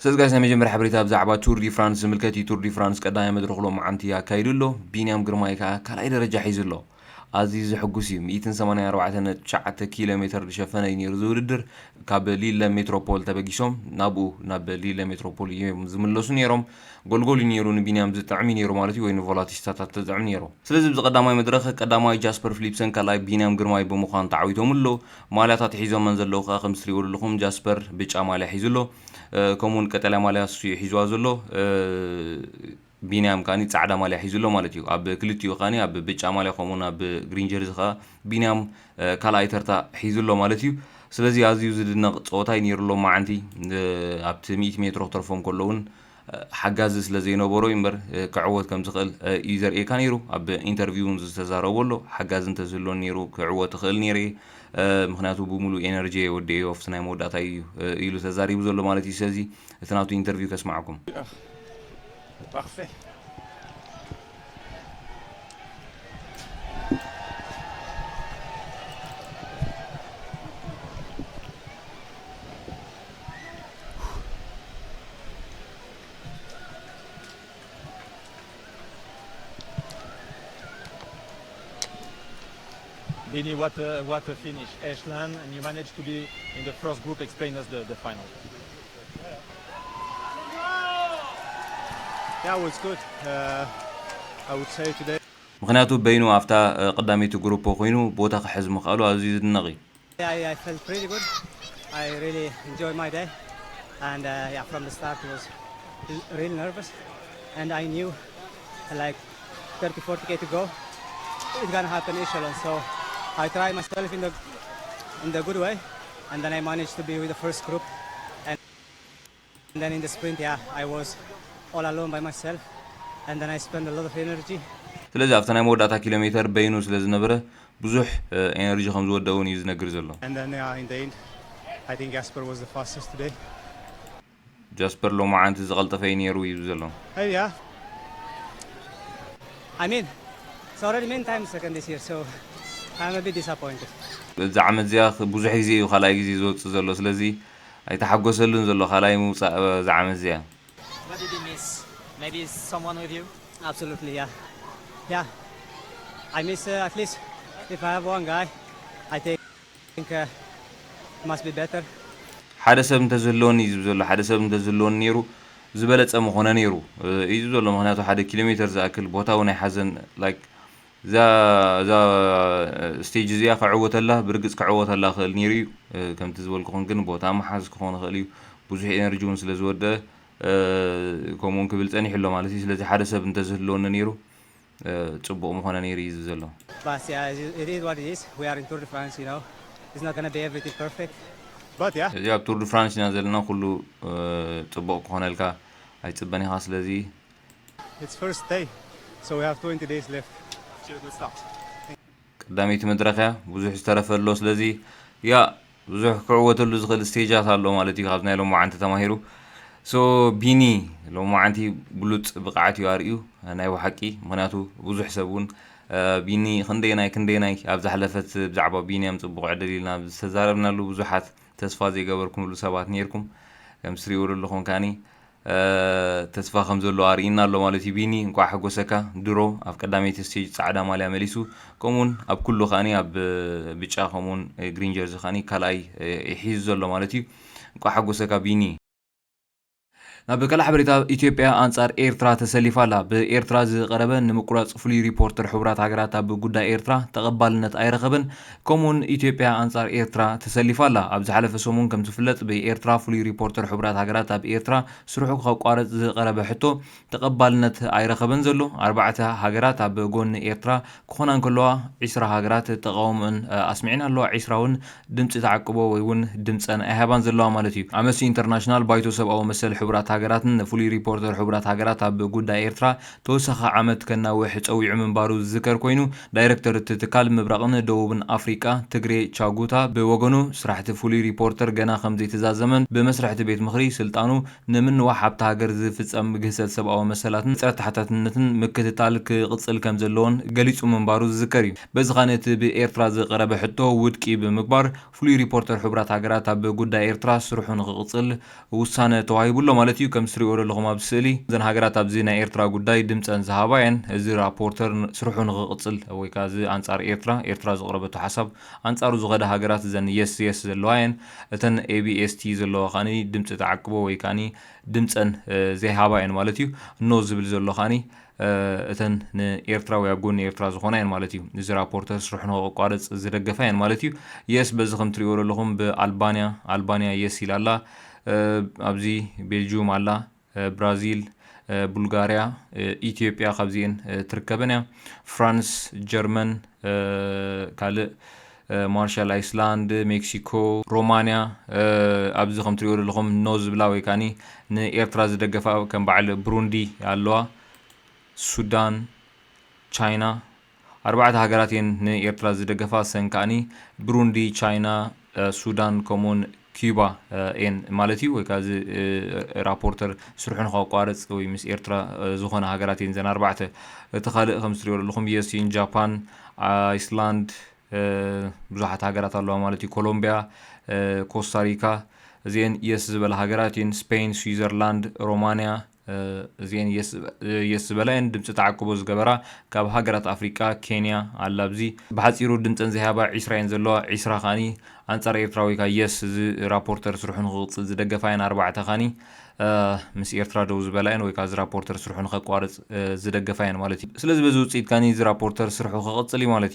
ሰዚ ጋይስ፣ ናይ መጀመርያ ሓበሬታ ብዛዕባ ቱር ዲ ፍራንስ ዝምልከት እዩ። ቱር ዲ ፍራንስ ቀዳማይ መድረኽ ሎማዓንቲ ኣካይዱ ኣሎ። ቢንያም ግርማይ ከኣ ካልኣይ ደረጃ ሒዙ ኣሎ። ኣዝዩ ዘሕጉስ እዩ። ሚእትን ሰማንያን ኣርባዕተን ነጥቢ ትሽዓተ ኪሎ ሜትር ዝሸፈነ እዩ ነይሩ እዚ ውድድር። ካብ ሊለ ሜትሮፖል ተበጊሶም ናብኡ፣ ናብ ሊለ ሜትሮፖል እዮም ዝምለሱ ነይሮም። ጎልጎል እዩ ነይሩ፣ ንቢንያም ዝጥዕም እዩ ነይሩ ማለት እዩ፣ ወይ ንቮላቲስታታት ዝጥዕም ነይሩ። ስለዚ ኣብዚ ቀዳማይ መድረኽ ቀዳማይ ጃስፐር ፊሊፕሰን፣ ካልኣይ ቢንያም ግርማይ ብምዃን ተዓዊቶም ኣሎ። ማልያታት ሒዞመን ዘለዉ ከኣ ከም ትሪእዎ ዘለኹም ጃስፐር ብጫ ማልያ ሒዙ ኣሎ። እ፣ ከምኡውን ቀጠልያ ማልያ እሱ እዩ ሒዝዋ ዘሎ። እ፣ ቢንያም ከኣኒ ጻዕዳ ማልያ ሒዙ ኣሎ ማለት እዩ። ኣብ ክልቲኡ ከኣኒ ኣብ ብጫ ማልያ ከምኡውን ኣብ ግሪን ጀርዚ ከኣ ቢንያም፣ እ፣ ካልኣይ ተርታ ሒዙ ኣሎ ማለት እዩ። ስለዚ ኣዝዩ ዝድነቕ ጸወታ እዩ ነይሩ ሎማዓንቲ። እ፣ ኣብቲ ሚእቲ ሜትሮ ክተርፎም ከሎ እውን፣ እ፣ ሓጋዚ ስለ ዘይነበሮ እዩ እምበር፣ እ፣ ክዕወት ከም ዝኽእል፣ እ፣ እዩ ዘርእየካ ነይሩ። ኣብ ኢንተርቪው እውን ዝተዛረቦ ኣሎ፣ ሓጋዚ እንተዝህልወኒ ነይሩ ክዕወት እኽእል ነይረ እየ፣ እ፣ ምኽንያቱ ብምሉእ ኤነርጂ እየ ወዲኤዮ፣ ኣብቲ ናይ መወዳእታ እዩ፣ እ፣ ኢሉ ተዛሪቡ ዘሎ ማለት እዩ። ስለዚ እቲ ናቱ ኢንተርቪው ከስማዓኩም። Parfait. Bini, what a, what a finish. Echelon, and you managed to be in the first group. Explain us the, the final. Yeah, it was good. Uh, I would say today. ምኽንያቱ በይኑ ኣብታ፣ እ፣ ቀዳመይቲ ግሩፕ ኮይኑ ቦታ ክሕዝ ምኽኣሉ ኣዝዩ ዝድነቕ እዩ። I, I felt pretty good. I really enjoyed my day. And, uh, yeah, from the start, I was l-, really nervous. And I knew, like, thirty, forty K to go, it's gonna happen echelon. So I tried myself in the, in the good way. And then I managed to be with the first group. And then in the sprint, yeah, I was all alone by myself. And then I spent a lot of energy. ስለዚ ኣብቲ ናይ መወዳእታ ኪሎ ሜተር በይኑ ስለ ዝነበረ ብዙሕ፣ እ፣ ኤነርጂ ከም ዝወደእ እውን እዩ ዝነግር ዘሎ። And then, yeah, in the end, I think Jasper was the fastest today. ጃስፐር ሎማዓንቲ ዝቐልጠፈ እዩ ነይሩ እዩ ዘሎ። Hey, yeah. I mean, it's already many times second this year, so I'm a bit disappointed. እዛ ዓመት እዚኣ ብዙሕ ግዜ እዩ ካልኣይ ግዜ ዝወፅእ ዘሎ፣ ስለዚ ኣይተሓጎሰሉን ዘሎ ካልኣይ ምውፃእ፣ እ፣ እዛ ዓመት እዚኣ። What did you miss? Maybe someone with you? Absolutely, yeah. Yeah. I miss, uh, at least if I have one guy, I think, uh, must be better. ሓደ ሰብ እንተዝህልወኒ እዩ ዝብል ዘሎ። ሓደ ሰብ እንተዝህልወኒ ነይሩ ዝበለጸ ምኾነ ነይሩ፣ እ፣ እዩ ዝብል ዘሎ። ምኽንያቱ ሓደ ኪሎ ሜተር ዝኣክል ቦታ እውን ኣይሓዘን። ላይክ፣ እዛ፣ እዛ ስቴጅ እዚኣ ክዕወተላ፣ ብርግጽ ክዕወተላ ክእል ነይሩ እዩ። እ፣ ከምቲ ዝበልኩኹም ግን ቦታ ምሓዝ ክኾን ይኽእል እዩ። ብዙሕ ኤነርጂ እውን ስለ ዝወደአ፣ እ፣ ከምኡ እውን ክብል ጸኒሑ ኣሎ ማለት እዩ። ስለዚ ሓደ ሰብ እንተዝህልወኒ ነይሩ፣ እ፣ ጽቡቕ ምኾነ ነይሩ እዩ ዝብል ዘሎ። But yeah, it, it is what it is. We are in Tour de France, you know. It's not gonna be everything perfect. But yeah, እዚ ኣብ ቱር ዲ ፍራንስ ኢና ዘለና፣ ኩሉ፣ እ፣ ጽቡቕ ክኾነልካ ኣይጽበን ኢኻ። ስለዚ it's first day, so we have twenty days left. Good start. ቀዳመይቲ መድረኽ እያ፣ ብዙሕ ዝተረፈ ኣሎ። ስለዚ ያ ብዙሕ ክዕወተሉ ዝኽእል ስቴጃት ኣሎ ማለት እዩ፣ ካብዚ ናይ ሎማዓንቲ ተማሂሩ። ሶ ቢኒ ሎማዓንቲ ብሉጽ ብቕዓት እዩ ኣርእዩ ናይ ብሓቂ፣ ምኽንያቱ ብዙሕ ሰብ እውን፣ እ፣ ቢኒ ክንደየናይ ክንደየናይ ኣብ ዝሓለፈት ብዛዕባ ቢንያም ጽቡቕ ዕድል ኢልና ዝተዛረብናሉ ብዙሓት ተስፋ ዘይገበርኩምሉ ሰባት ነይርኩም። ከም ትሪእዎ ዘለኹም ከኣኒ፣ እ፣ ተስፋ ከም ዘሎ ኣርእይና ኣሎ ማለት እዩ። ቢኒ፣ እንቋዕ ሓጎሰካ። ድሮ ኣብ ቀዳመይቲ ስቴጅ ጻዕዳ ማልያ መሊሱ፣ ከምኡውን ኣብ ኩሉ ከኣኒ ኣብ ብጫ ከምኡውን ግሪን ጀርዚ ከኣኒ ካልኣይ፣ እ፣ ይሒዙ ዘሎ ማለት እዩ። እንቋዕ ሓጎሰካ ቢኒ። ናብ ካልእ ሓበሬታ፣ ኢትዮጵያ ኣንጻር ኤርትራ ተሰሊፋ ኣላ። ብኤርትራ ዝቐረበ ንምቁራጽ ፍሉይ ሪፖርተር ሕቡራት ሃገራት ኣብ ጉዳይ ኤርትራ ተቐባልነት ኣይረኸበን። ከምኡውን ኢትዮጵያ ኣንጻር ኤርትራ ተሰሊፋ ኣላ። ኣብ ዝሓለፈ ሰሙን ከም ዝፍለጥ ብኤርትራ ፍሉይ ሪፖርተር ሕቡራት ሃገራት ኣብ ኤርትራ ስርሑ ከቋርጽ ዝቐረበ ሕቶ ተቐባልነት ኣይረኸበን ዘሎ። ኣርባዕተ ሃገራት ኣብ ጎኒ ኤርትራ ክኾና እንከለዋ፣ ዒስራ ሃገራት ተቓውሞአን፣ እ፣ ኣስሚዐን ኣለዋ። ዒስራ እውን ድምጺ ተዓቅቦ ወይ እውን ድምጸን ኣይሃባን ዘለዋ ማለት እዩ። ኣምነስቲ ኢንተርናሽናል፣ ባይቶ ሰብኣዊ መሰል ሕቡራት ሃገራትን ፍሉይ ሪፖርተር ሕቡራት ሃገራት ኣብ ጉዳይ ኤርትራ ተወሳኺ ዓመት ከናውሕ ጸዊዑ ምንባሩ ዝዝከር ኮይኑ፣ ዳይረክተር እቲ ትካል ምብራቕን ደቡብን ኣፍሪቃ ትግሬ ቻጉታ ብወገኑ፣ ስራሕቲ ፍሉይ ሪፖርተር ገና ከም ዘይተዛዘመን ብመስርሕቲ ቤት ምኽሪ ስልጣኑ ንምንዋሕ ኣብታ ሃገር ዝፍጸም ግህሰት ሰብኣዊ መሰላትን ጸረ ተሓታትነትን ምክትታል ክቕጽል ከም ዘለዎን ገሊጹ ምንባሩ ዝዝከር እዩ። በዚ ኸኣ ነቲ ብኤርትራ ዝቐረበ ሕቶ ውድቂ ብምግባር፣ ፍሉይ ሪፖርተር ሕቡራት ሃገራት ኣብ ጉዳይ ኤርትራ ስርሑ ንኽቕጽል ውሳነ ተዋሂቡሎ ማለት እዩ። ከም ትሪእዎ ዘለኹም ኣብ ስእሊ፣ እዘን ሃገራት ኣብዚ ናይ ኤርትራ ጉዳይ ድምጸን ዝሃባ እየን። እዚ ራፖርተር ን-፣ ስርሑ ንኽቕጽል ወይ ከኣ እዚ ኣንጻር ኤርትራ፣ ኤርትራ ዘቕረበቶ ሓሳብ ኣንጻሩ ዝኸዳ ሃገራት እዘን የስ የስ ዘለዋ እየን። እተን ኤ ቢ ኤስ ቲ ዘለዋ ከኣኒ ድምጺ ተዓቅቦ ወይ ከኣኒ ድምጸን፣ እ፣ ዘይሃባ እየን ማለት እዩ። ኖ ዝብል ዘሎ ከኣኒ፣ እ፣ እተን ንኤርትራ ወይ ኣብ ጎኒ ኤርትራ ዝኾና እየን ማለት እዩ። እዚ ራፖርተር ስርሑ ንኸቋርጽ ዝደገፋ እየን ማለት እዩ። የስ በዚ ከም ትሪእዎ ዘለኹም ብኣልባንያ፣ ኣልባንያ የስ ኢላ ኣላ። እ፣ ኣብዚ ቤልጅዩም ኣላ፣ እ፣ ብራዚል፣ እ፣ ቡልጋርያ፣ እ፣ ኢትዮጵያ ካብዚኤን፣ እ፣ ትርከበን እያ። ፍራንስ፣ ጀርመን፣ እ፣ ካልእ፣ እ፣ ማርሻል ኣይስላንድ፣ ሜክሲኮ፣ ሮማንያ፣ እ፣ ኣብዚ ከም ትሪእዎ ዘለኹም ኖ ዝብላ ወይ ከኣኒ ንኤርትራ ዝደገፋ ከም በዓል ብሩንዲ ኣለዋ። ሱዳን፣ ቻይና፣ ኣርባዕተ ሃገራት እየን ንኤርትራ ዝደገፋ። እሰን ከኣኒ ብሩንዲ፣ ቻይና፣ እ፣ ሱዳን ከምኡውን ኪዩባ፣ እ፣ እየን ማለት እዩ። ወይ ከኣ እዚ፣ እ፣ ራፖርተር ስርሑ ንኸቋርጽ ወይ ምስ ኤርትራ፣ እ፣ ዝኾነ ሃገራት እየን እዘን ኣርባዕተ። እቲ ካልእ ከም ትሪእዎ ዘለኹም የስ እየን ጃፓን፣ ኣይስላንድ፣ እ፣ ብዙሓት ሃገራት ኣለዋ ማለት እዩ። ኮሎምቢያ፣ እ፣ ኮስታሪካ፣ እዚኤን የስ ዝበላ ሃገራት እየን። ስፔን፣ ስዊዘርላንድ፣ ሮማንያ፣ እ፣ እዚኤን የስ፣ የስ ዝበላ እየን። ድምፂ ተዓቅቦ ዝገበራ ካብ ሃገራት ኣፍሪቃ ኬንያ ኣላ። ኣብዚ ብሓፂሩ ድምፀን ዝሃባ ዒስራ እየን ዘለዋ። ዒስራ ከኣኒ ኣንፃር ኤርትራ ወይ ከኣ የስ እዚ ራፖርተር ስርሑ ንክቕፅል ዝደገፋ እየን። ኣርባዕተ ከኣኒ፣ እ፣ ምስ ኤርትራ ደው ዝበላ እየን ወይ ከኣ እዚ ራፖርተር ስርሑ ንኸቋርፅ፣ እ፣ ዝደገፋ እየን ማለት እዩ። ስለዚ በዚ ውፅኢት ከኣኒ እዚ ራፖርተር ስርሑ ክቕፅል እዩ ማለት እዩ።